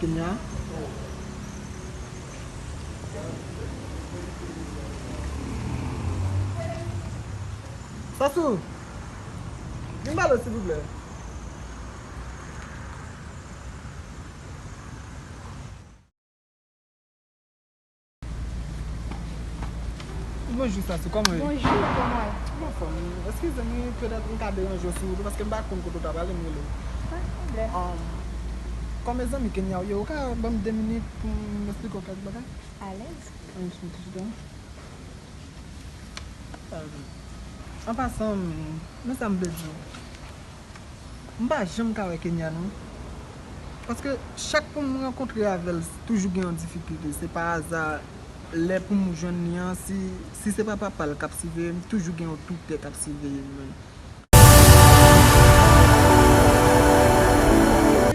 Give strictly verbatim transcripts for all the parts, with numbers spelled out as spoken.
Kenya. Sasou, vin pale, silvouplè. Bonjou, Sasou, kòman w ye? Bonjou, kòman w ye? M anfòm. Eskize m, wi, petèt m ka deranje w sou wout ou, paske m pa konn kote w t ap ale, m rele w. Pa gen pwoblèm. Um, kòman zanmi Kenya w ye, ou ka ban m de minit pou m eksplike w kèk bagay? Alèz. Ann chita. An pasan, men sa m vle di w. M pa janm ka wè Kenya non. Paske chak pou m rankontre avè l, toujou gen yon difikilte. Se pa aza lè pou m jwenn li an, si, si se pa papa l k ap siveye m, toujou gen yon toutè k ap siveye m menm.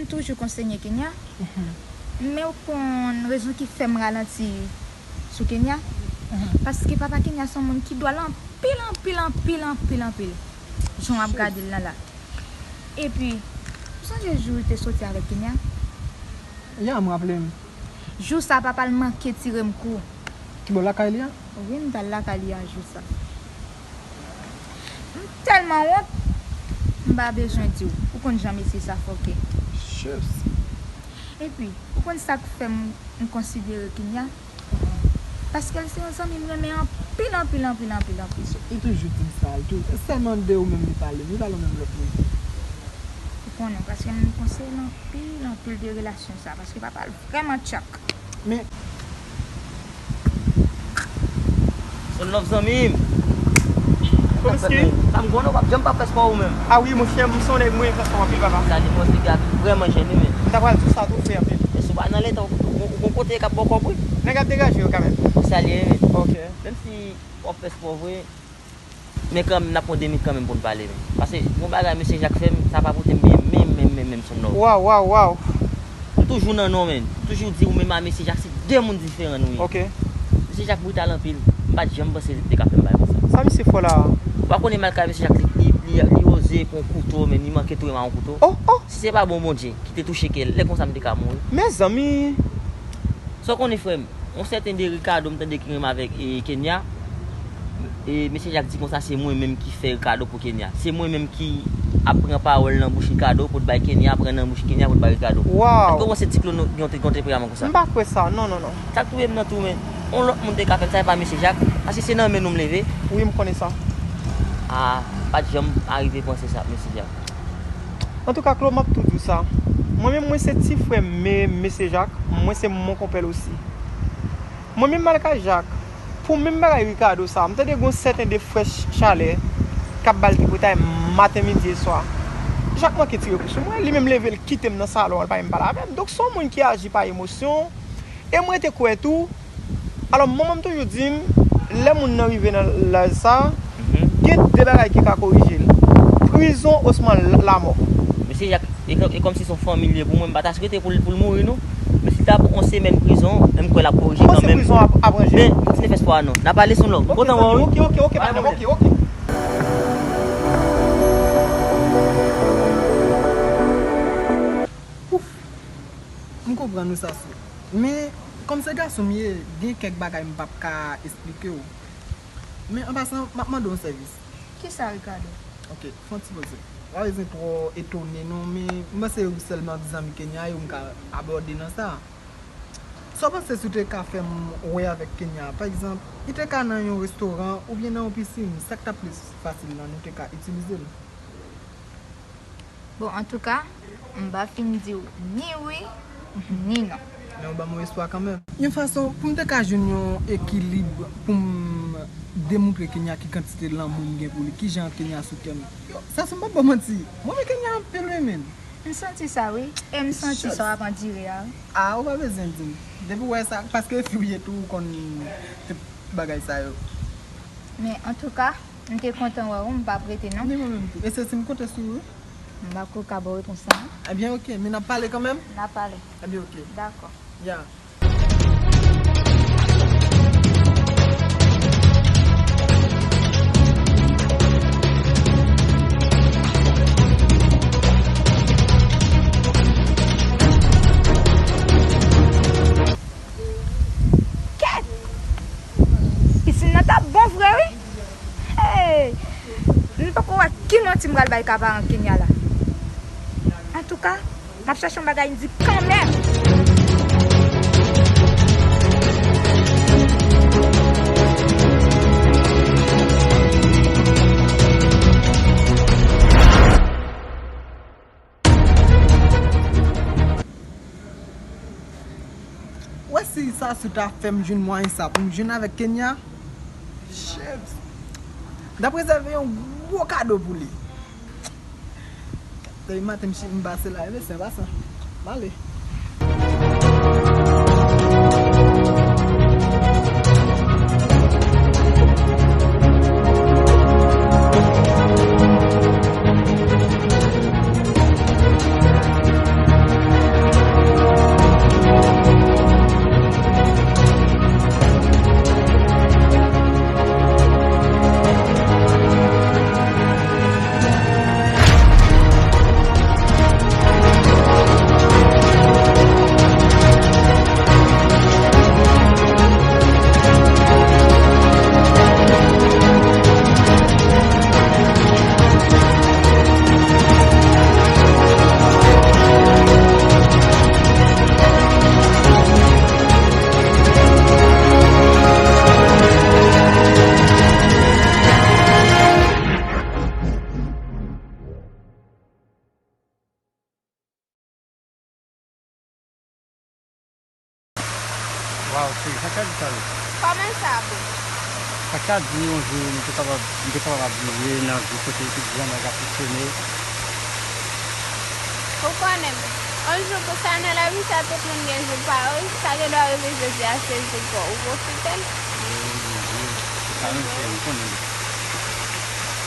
M toujou konsenye Kenya. Mhm. Men w konn rezon ki fè m ralanti sou Kenya? Mhm. Paske papa Kenya se yon moun ki dwòl anpil, anpil, anpil, anpil, anpil. Jan w ap gade l nan la. Epi, ou sonje jou li te soti avèk Kenya? Ya, m raple m. Jou sa, papa l manke tire m kou. Ki bò lakay li a? Wi, m t al lakay li a jou sa. M tèlman wont, m pa bezwen di w. Ou konn jan mesye sa fòkè. Shucks. Epi, ou konn sa k fè m, m konsidere Kenya? Paske l se yon zanmi m renmen anpil, anpil, anpil, anpil, anpil. Li toujou di m sa, li toujou. E sèlman de ou menm li pale, li pale yon menm lòt moun. Ou konnen, paske m konseye l anpil, anpil de relasyon sa, paske papa l vrèman tchak. Men, Son Love zanmi m. Kòman se? Sa m konnen w p ap janm pa fè spò ou menm. A wi, monchè, m se yon nèg mwen fè spò anpil, papa. Sa li mwen se gade vrèman jèn wi, men. M ta pral di w sa tou, frè anpil. Men si w pa nan leta, ou, ou, ou gon kote k ap ba w kòb wi. Nèg ap degaje yo kanmenm. Sa li ye, men. Ok. Menm si w ap fè spò vre, men kanmenm, n ap pran de minit kanmenm pou n pale, men. Paske, gon bagay mesye Jak fè m, sa pa pote m byen, menm, menm, menm, menm, Son Love. Waw, waw, waw. M toujou nan non, men. M toujou di ou menm a mesye Jak, se de moun diferan nou ye. Ok. Mesye Jak brital anpil. M pa t janm panse li te ka fè m bagay konsa. Sa misye fè la a? Ou pa konnen m al kay mesye Jak, li, li, li, li oze pran yon kouto, men li manke touye m ak yon kouto. Oh, oh! Si se pa bon Bondye ki te touche kè l, lè konsa m te ka mouri. Mezanmi! Sa w konnen, frè m? Yon sèten de Ricardo m tande ki renmen avèk, e, Kenya. E, mesye Jak di konsa se mwen menm ki fè Ricardo pou Kenya. Se mwen menm ki ap pran pawòl nan bouch Ricardo pou t bay Kenya, pran nan bouch Kenya pou t bay Ricardo. Waw! Èske w panse ti Clono gen yon te, gen yon te pre avan konsa? M pa kwè sa, non, non, non. Sa k touye m nan tou, men yon lòt moun te ka fè l, sa e pa mesye Jak, paske se nan men nou m leve. Wi, m konnen sa. A, pa t janm arive panse sa, mesye Jak. Antouka, Clo, m ap tou di w sa. Mwen menm, mwen se ti frè me-, mesye Jak, mwen se mon konpè l osi. Mwen menm m al kay Jak, pou menm bagay Ricardo sa, m tande gon sèten de frè ch-, chalè k ap ba l tripotay maten, midi e swa. Jak manke tire kou sou mwen, li menm leve l kite m nan salon an, l pa menm pale avè m. Donk, se yon moun ki aji pa emosyon, e m rete kwè tou, alò, manman m toujou di m, lè moun nan rive nan laj sa, gen de bagay ki ka korije l. Prizon osnon la-, lamò. Mesye Jak, e kò-, e kòmsi se yon fanmi l ye pou mwen, m pa ta swete pou l, pou l mouri non. Men si l ta pran yon semèn prizon, men m kwè l ap korije kanmenm. Ou panse prizon ap, ap ranje? Men, kontinye fè spò a non. N a pale sou lòt. M kontan wè w wi. Ok, ok, ok, pa gen pwoblèm, ok, ok. Ouf. M konprann ou, Sasou. Men, kòm se gason m ye, gen kèk bagay m p ap ka esplike w. Men, an pasan, m ap mande w yon sèvis. Kisa, Ricardo? Ok, fè yon ti poze. Pa bezwen twò etone non, men m panse ou sèlman zanmi Kenya e ou m ka abòde nan sa. Sa w panse si w te ka fè m wè avèk Kenya? Pa egzanp, li te ka nan yon restoran oubyen nan yon pisin, sa k t ap plis fasil lan, nou te ka itilize l. Bon, antouka, m pa fin di w ni wi, ni non. Men w ban m yon espwa kanmenm. Yon fason pou m te ka jwenn yon ekilib pou m demontre Kenya ki kantite lanmou m gen pou li, kijan Kenya sou kè m. Yo, Sasou, m p ap ba w manti. Mwen renmen Kenya anpil wi, men. M santi sa wi, e m santi sa w ap andire a wi. A, ou pa bezwen di m. Depi w wè sa, paske fi w ye tou, ou konn tout bagay sa yo. Men, antouka, m te kontan wè w, m p ap rete non. Ni mwen menm tou. E se si m konte sou ou wi. M pa ko ka ba w repons lan non. Ebyen, ok, men n ap pale kanmenm? N ap pale. Ebyen, ok. Dakò. Ya. M poko wè ki manti m pral bay ka paran Kenya la. Antouka, m ap chache yon bagay m di kanmenm. Wè si sa sou ta fè m jwenn mwayen sa pou m jwenn avèk Kenya. Shit. M t ap rezève yon gwo kado pou li. Depi maten m chi-, m pase la, e mesye, an pasan. M ale. Waw, cheri, sa ka di sa yo? Kòman sa, boo? Sa ka di yon jou nou te kapab, nou te kapab ap viv nan vi kote tout granmèg ap fonksyone? Ou konnen, yon jou pou sa nan lavi sa, tout moun gen jou pa yo. Sa gen dwa rive jodi a, se jou pa w. Ou pwofite l. Wi, wi, wi. Se sa menm, cheri, m konnen.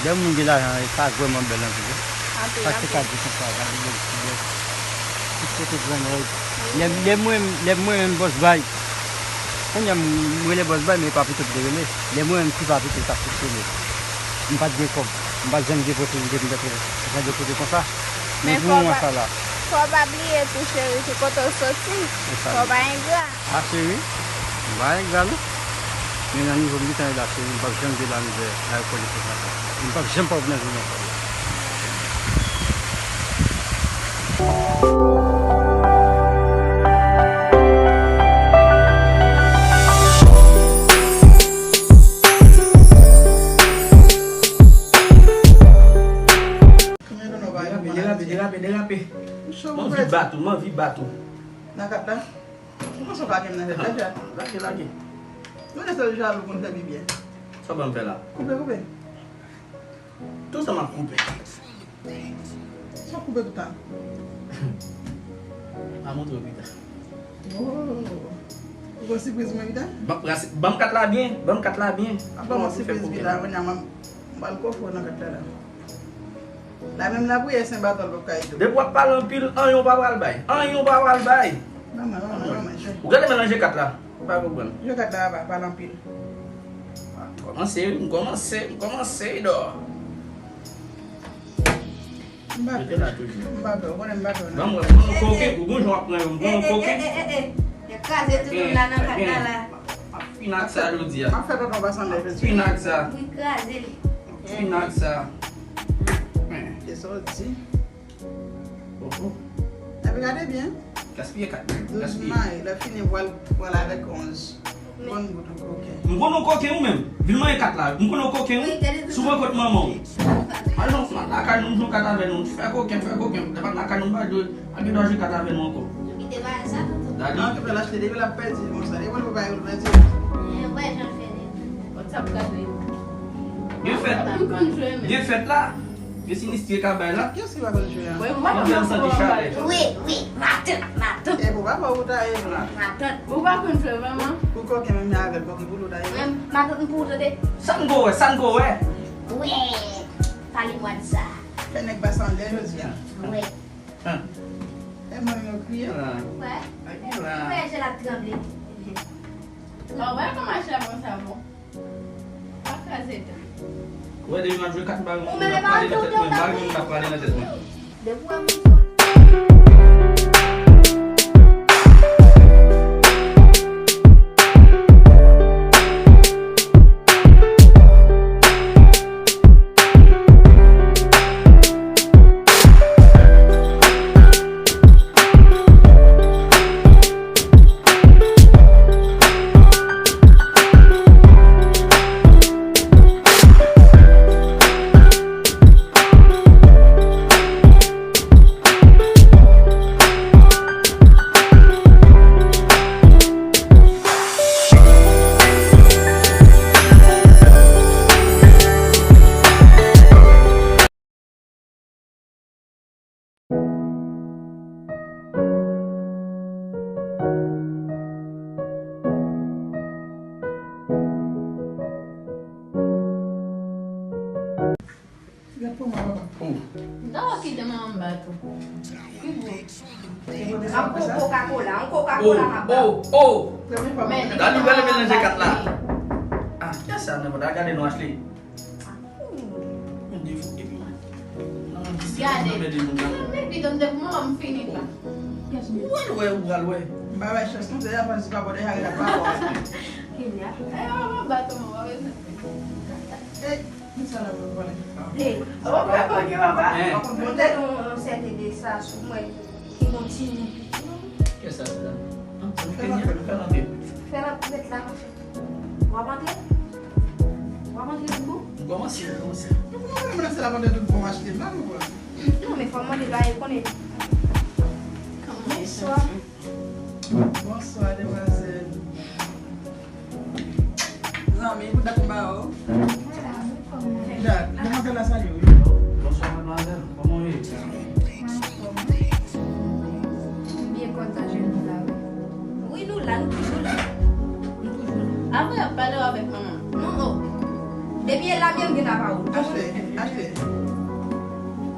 Lè moun gen lajan, e sa vrèman bèl anpil, wi. Anpil, anpil. Sa se ka di konsa, gade bèl ti bèl. Tout kote granmèg. Lè, lè mwen, lè mwen menm bòs bay. Kounye a m, m rele bòs bay, men e Papito m te rele. Lè mwen menm si Papito t ap fonksyone, m pa t gen kòb. M pa t janm gen posiblite pou m te fè jan de kote konsa. Men pou moman sa la. Fò w pa bliye tou, cheri, se kote w soti. Fò w pa engra. A, cheri, m pa engra non. Men nan nivo m gentan ye la, cheri, m p ap janm viv lamizè nan yon kote konsa. M p ap janm pòv nan vi m ankò. Derape, derape, derape. M anvi bat ou, m anvi bat ou. Nan kat la? Ou panse w pa gen nan tèt la, Jack? Lage, lage. Yon de sèl jalou konn fè pi byen. Sa w ban m fè la? Koupe, koupe. Tout sa m ap koupe. Sa w koupe tout tan? M a montre w pita. Oh. Ou gon sipriz pou mwen pita? Ban, ban m kat la byen, ban m kat la byen. Ap ban mwen sipriz pita, kounye a mwen, m pral kofre w nan kat la la. La menm lapriyè sen baton l p ap ka ede w. Depi w ap pale anpil, anyen w pa pral bay. Anyen w pa pral bay. Manman, manman, manman, jwe. Ou gade melanje kat la? Ou pa konprann. Jwe kat la, papa, pale anpil. M kòmanse, wi, m kòmanse, m kòmanse, Idò. M pa pè. Rete la toujou. M pa pè, ou konnen m pa pè, non. Ban m wè, m pran yon koken, ou gon jan w ap pran yo, m pran yon koken. Eh, eh, eh, eh, eh. Yo kraze tout moun la nan kat la, la. M ap fin ak sa jodi a. M ap fè tonton pa sanble jodi a. M ap fin ak sa. Wi, kraze li. M ap fin ak sa. Men. Se sa w di. Oh, oh. Epi gade byen. Gaspiye kat mwen. Gaspiye. Dousman, lè fini, pral, pral avèk onz. Bon bout yon koken. M konn yon koken ou menm. Vin manyen kat la. M konn yon koken ou. Souvan kot manman w. Al nan lakay nou, m jwe kat avè nou. Fè koken, fè koken. Lè m al lakay nou, m pa jwe. Al gen dwa jwe kat avè nou ankò. Dadi. Nan, ke fè l achte depi l ap pèdi konsa. Depi l pa bay ou l pèdi. Gen fèt. Gen fèt la. Gen sinistrè ka bay la. Kiyès ki pa konn jwe a? Mwen, mwen, mwen, mwen, mwen. Wi, wi, matant, matant. E pou papa ou ta ye la. Matant. Ou pa konn jwe vrèman? Pou koken menm avè l, koken pou ou ta ye. Mwen, matant, m pou ou tande. Sa n ko wè, sa n ko wè. Wi, pale mwa de sa. Fè nèg pa sanble jodi a. Wi. E mwen yo kriye. Wè. Wè, je l ap tranble. Ou wè kòman chè bon sa bon? Pa kraze tèt. Ou wè depi m ap jwe kat, m pa gen moun k ap pale nan tèt mwen. M pa gen moun k ap pale nan tèt mwen. Depi w wè moun sòti. Gad pou mwen, papa. Oh. N ta va kite manman m ba tou. Ki gwo? An Coca-Cola, an Coca-Cola m ap ba. Oh, oh, oh. Dani pral melanje kat la. Ah, kiyès sa nan manda? Gade non Ashley. Mwen defo epi mwen. Gade. Men bidon de pou mwen m fini la. Ou pral wè, ou pral wè. M pa bay chans non, se avan si papa deja ret ak papa. Kenya. E mwen m ap ba tou mwen pa bezwen. Ey, men sa la mwen pale. Ey, Ou pa koke papa. Mwen te gen yon sèten de sa sou mwen ki gon timoun piti. Kiyès sa se la? Fè l antre, fè l antre. Fè l ap met la monchè. W ap antre? W ap antre Boubou? Kòmanse, kòmanse. Nou pou nou mwen se la pandan tout bon Ashley la nou pran. Non, men fò m mande bagay konnen. Bonswa. Bonswa demwazèl. Zanmi, pou dat m ba ou. Mwen la, mwen kòman? Dat, demwazèl la salye wi. Bonswa madmwazèl, kòman w ye? Mwen anfòm. M byen kontan jwenn nou la wi. Wi, nou la, nou toujou la. Nou toujou la. Avan y ap pale w avèk manman. Non, non. Depi e la byen m gen nan pa ou. Ashley, Ashley.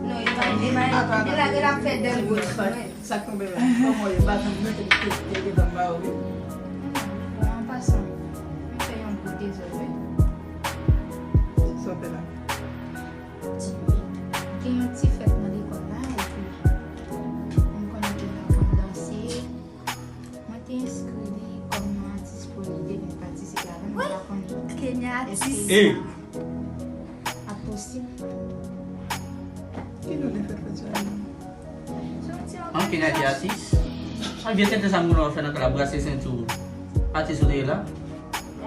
Non, e pa, e pa, e la, e la fè dèl gwo chan. Sa k tonbe la? Kòman w ye? Ba zanmi mwen te te te gentan ba ou wi. Bon, an pasan, m fè yon gwo dezòd wi. Sa w fè la? Gen yon ti fèt nan lekòl la, epi m konnen Kenya konn danse. Mwen te enskri li kòm yon atis pou li te vin patisipe avè m, mwen pa konnen. Kenya atis. Ey! Ap posib. Ki nou te fèt fèt sa? An Kenya ki atis? An vye tenten sa moun nan fè nan kay la, brase senti w. Atis ou te ye la?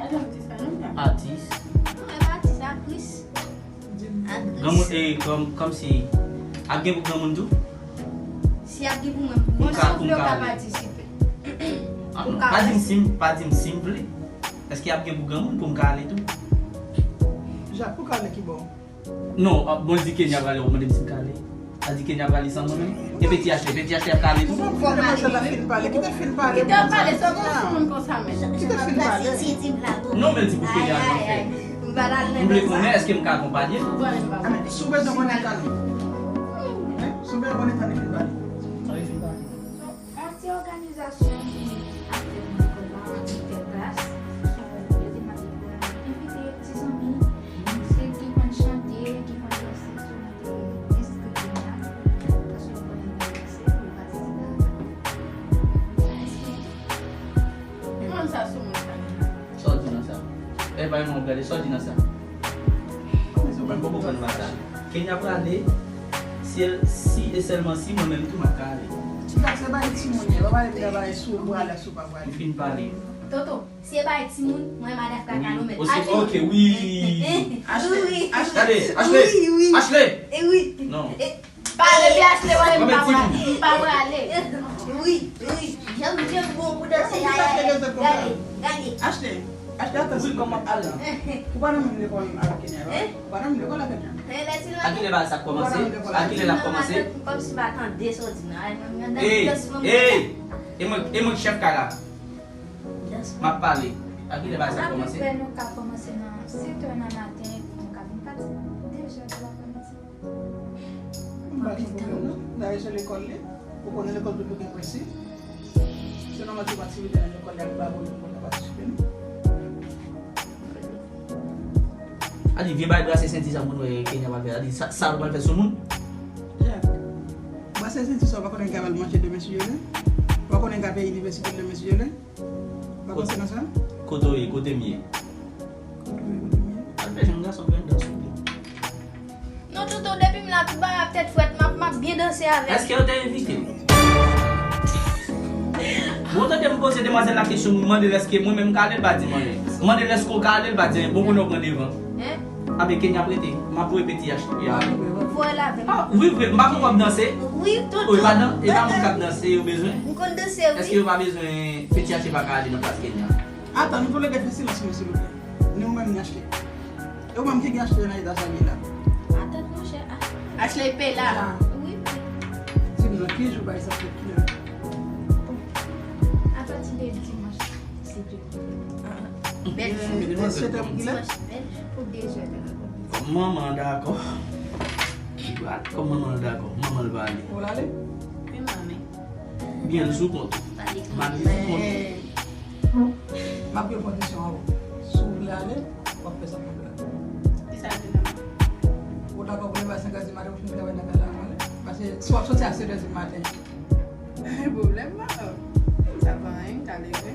Atis. Non, e pa atis, aktris. Granmoun, e, kòm, kòmsi, ap gen pou granmoun tou? Si ap gen pou mwen, mwen si w vle w ka patisipe. Ah non, pa di m si m, pa di m si m vle. Èske ap gen pou granmoun pou m ka ale tou? Jak pou kale ki bò? Non, ah, bon, di Kenya prale, w mande m si m ka ale. A di Kenya prale san mwen menm. E Peti Ashley, Peti Ashley ap ka ale tou. Fò demwazèl la fin pale, kite l fin pale. Kite l pale, se bon sou moun konsa menm. Kite l fin pale. Non, men l di pou Kenya al nan fèt. M vle konnen èske m ka akonpanye l. Si w bezwen konnen, kale. Si w bezwen konnen, kale, fin pale. Yon ti òganizasyon ki ap fèt nan lekòl la, entèklas, yo te mande pou envite ti zanmi, se ki konn chante, ki konn danse, so nou te enskri Kenya, paske nou konnen l konn danse, pou l patisipe avè nou. Sa enskri tou. Moun sa sou moun sa. Sa w di nan sa? E pa yon moun gade, sa w di nan sa? Mwen poko konprann sa. Kenya prale, si, si e sèlman si mwen menm tou m ap ka ale. Chita, se bay timoun ye, pa pale de bay si w prale, si w pa prale. M fin pale. Toto, si e bay timoun, mwen Madafraka nou met. Oke, wi. Ashley, Ashley, Ashley, Ashley. E wi. Non. Pale byen Ashley, mwen m pa prale. M pa prale. Wi, wi. Janm, janm bon pou danse la. Gade, gade. Ashley, Ashley, atann, si kòman al la. Ou pa nan menm lekòl avèk Kenya, non? Ou pa nan menm lekòl avèk Kenya. A kilè bagay sa kòmanse? A kilè l ap kòmanse? Kòmsi m pa tande sa w di nan. Ey, ey, e mwen, e mwen ki chèf kay la. M ap pale. A kilè bagay sa ap kòmanse? Apepre nou ka kòmanse nan sèt è nan maten, epi nou ka vin pati de zè de lapremidi. M pa gen pwoblèm non. Dayè se lekòl li. Ou konnen lekòl toujou gen prensip. Se nòmal tout aktivite nan lekòl li ap ba moun pou nou patisipe non. A di vye bagay brase senti sa moun wè Kenya pral fè. A di sa, sa l pral fè sou moun. Brase senti sa, ou pa konnen l ka al manje demen si Dye vle. Ou pa konnen l ka peye inivèsite l demen si Dye vle. Ou pa panse nan sa? Kote w ye? Kote m ye? Kote w ye, kote m ye? Al fè jan gason fè dans ou pye. Non, Toto, depi m la, tout bagay ap tèt frèt, m ap, m ap byen danse avè l. Èske yo te envite w? Bon, tande m poze demwazèl la kesyon, m mande l èske mwen menm m ka ale, l pa di m anyen. M mande l èske w ka ale, l pa di anyen. Bon, konnen w pran devan. Abe, Kenya ap rete. M ap voye Peti Ashley a. Voye l avè m. Ah, wi, vre. M pa konn w ap danse. Wi, Toto. E pa dan, e pa moun k ap danse yo bezwen. M konn danse, wi. Èske yo pa bezwen Peti Ashley pa ka ale nan plas Kenya? Atann, nou toulède fè silans nou, silvouplè. Ni ou menm, ni Ashley. E ou menm ki gen Ashley nan eta sa l ye la? Atann, monchè. Ashley pe la. Wi. Di m nan ki jou bagay sa fèt, kilè? Apati de dimanch, si Dye vle. Bèl jou. Sèt è pou kilè? Dimanch, bèl jou. Pou de zè de lapremidi. Manman dakò. Kòm manman l dakò, manman l pa ale. Ou l ale? Wi, manmi. Byen, l sou kont ou. Mami sou kont ou. M ap gen kondisyon an. Si w vle ale, w ap fè sa pou w vle. Ki sa l di manman? Ou dakò pou leve a senk è di maten pou fin travay nan kay la, ale? Paske si w ap soti a sèt è di maten. Pwoblèm pa. Sa pa anyen, m ka leve.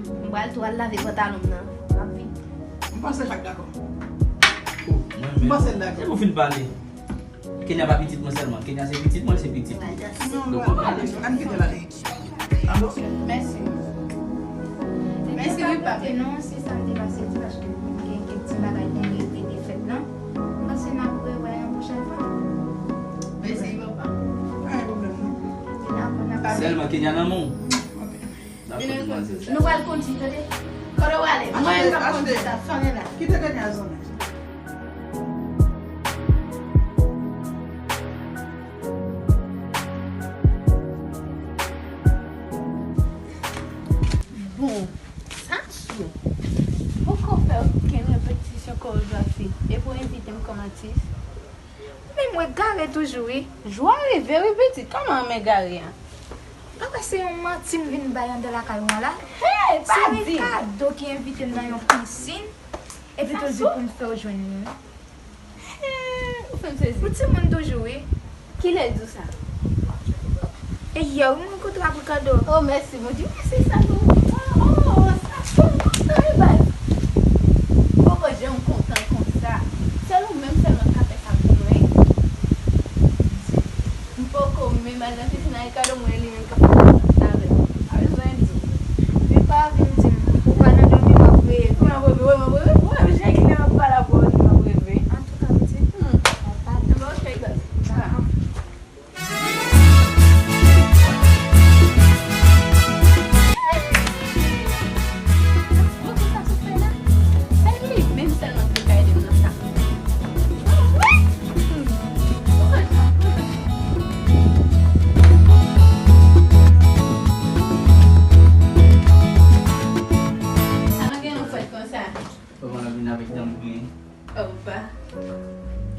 M pral tou al lave pantalon m nan. M ap vini. M panse Chak dakò. M panse l dakò. Se pou fin pale. Kenya pa pitit mwen sèlman. Kenya se pitit mwen, se pitit ou. Donk, ann pale. Ann kite l ale. Mèsi. Mèsi, wi, papi. Non, se sa m te pase di, paske gen kèk ti bagay pou m regle te fèt la. M panse n ap rewè yon pwochèn fwa. Mèsi, papa. Pa gen pwoblèm, non. Sèlman Kenya nan men w. Ok. Nou pral kondui, tande. Kote w ale? Mwen, m p ap kondui sa, sonnen la. Kite Kenya, sonnen. Bon, sa sou. Poko fè okenn repetisyon koregrafi. Epi w envite m kòm atis. Men mwen gare toujou, wi. Jou a rive, wi, pitit. Kòman m gare a? Papa, se yon manti m vin bay anndan lakay ou an la. Hey, pa di! Se Ricardo ki envite m nan yon pisin. Epi tou l di pou m fè w jwenn li. Ou fè m sezi. Ou timoun toujou, wi. Kilè l di w sa? E yè, wi, m rankontre ak Ricardo. Oh, mèsi, Bondye. Mèsi, sa bon. Oh, oh, sa bon, kontan, wi, baz. M poko janm kontan konsa. Sèl ou menm sèlman k ka fè sa pou mwen. M poko menm al nan pisin a Ricardo, mwen li menm k ap fè konsa avè m. Pa bezwen di. Men pa vin di m, ou pa nan dòmi, m ap reve. M ap reve, wi, m ap reve. Ou wè, jan kilè m ap pale avè w, m ap reve. Antouka, pitit, hmm, m ap pale. Enben, ok, baz. Dakò. Bon, kisa sou fè la? Se li menm sèlman ki ka ede m nan sa. Sa pa gen yon fèt konsa. Kòman l ap vin avèk dan l griyen? Oh, pa.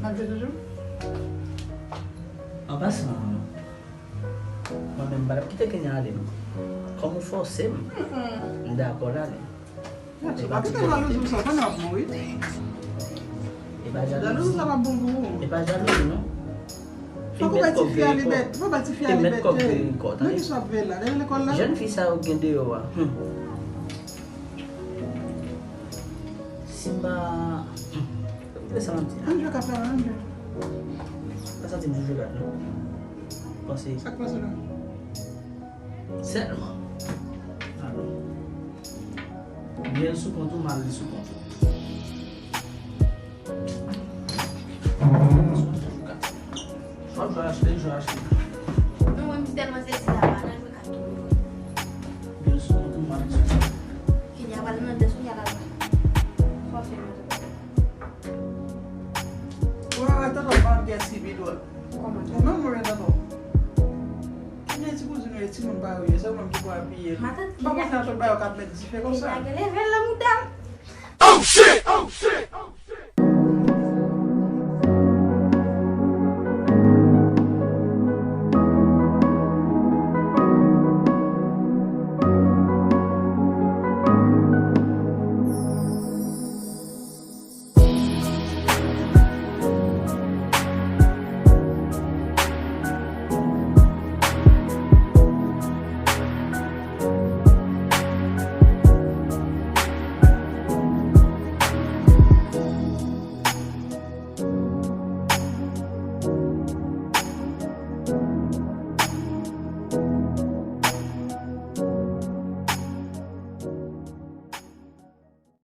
N ap jwe toujou? An pasan, mwen menm m pa t ap kite Kenya ale, non. Kòm ou fòse m, m dakò l ale. Atò, pa kite jalouzi sa, konnen w ap mouri. E pa jalouzi. Jalouzi sa p ap bon pou ou. E pa jalouzi, non. Fòk ou bay tifi a libète. Fòk ou bay tifi a libète. Men kisa w ap veye la? Leve lekòl la? Jèn fi sa yo gen deyò a. Hmm. Si m pa, hmm. Kite sa m ap di a. Ann jwe kat la, ann jwe. Pa santi m sou jwe kat, non. Panse. Sa k pase la? Sèlman. Alò. Byen sou kont ou, mal li sou kont ou. Swa jwe achte, jwe achte. Non, mwen, m tèlman sezi la, pa nan jwe kat tou. Byen sou kont ou, mal li sou kont ou. Kenya pral nan dès, Kenya pral pran. Sa w fè mwen tou. Wè, wè, tonton, pa gen si pi dwòl. Kòman? Ou menm ou wè tonton. Kenya ti kouzin ou ye, timoun pa yo ye, se ou menm ki pou apiye l. Matant Kenya. M pa konn nan tout bagay yo k ap met dife konsa. Kenya gen level nan mouda. Oh shit! Oh shit!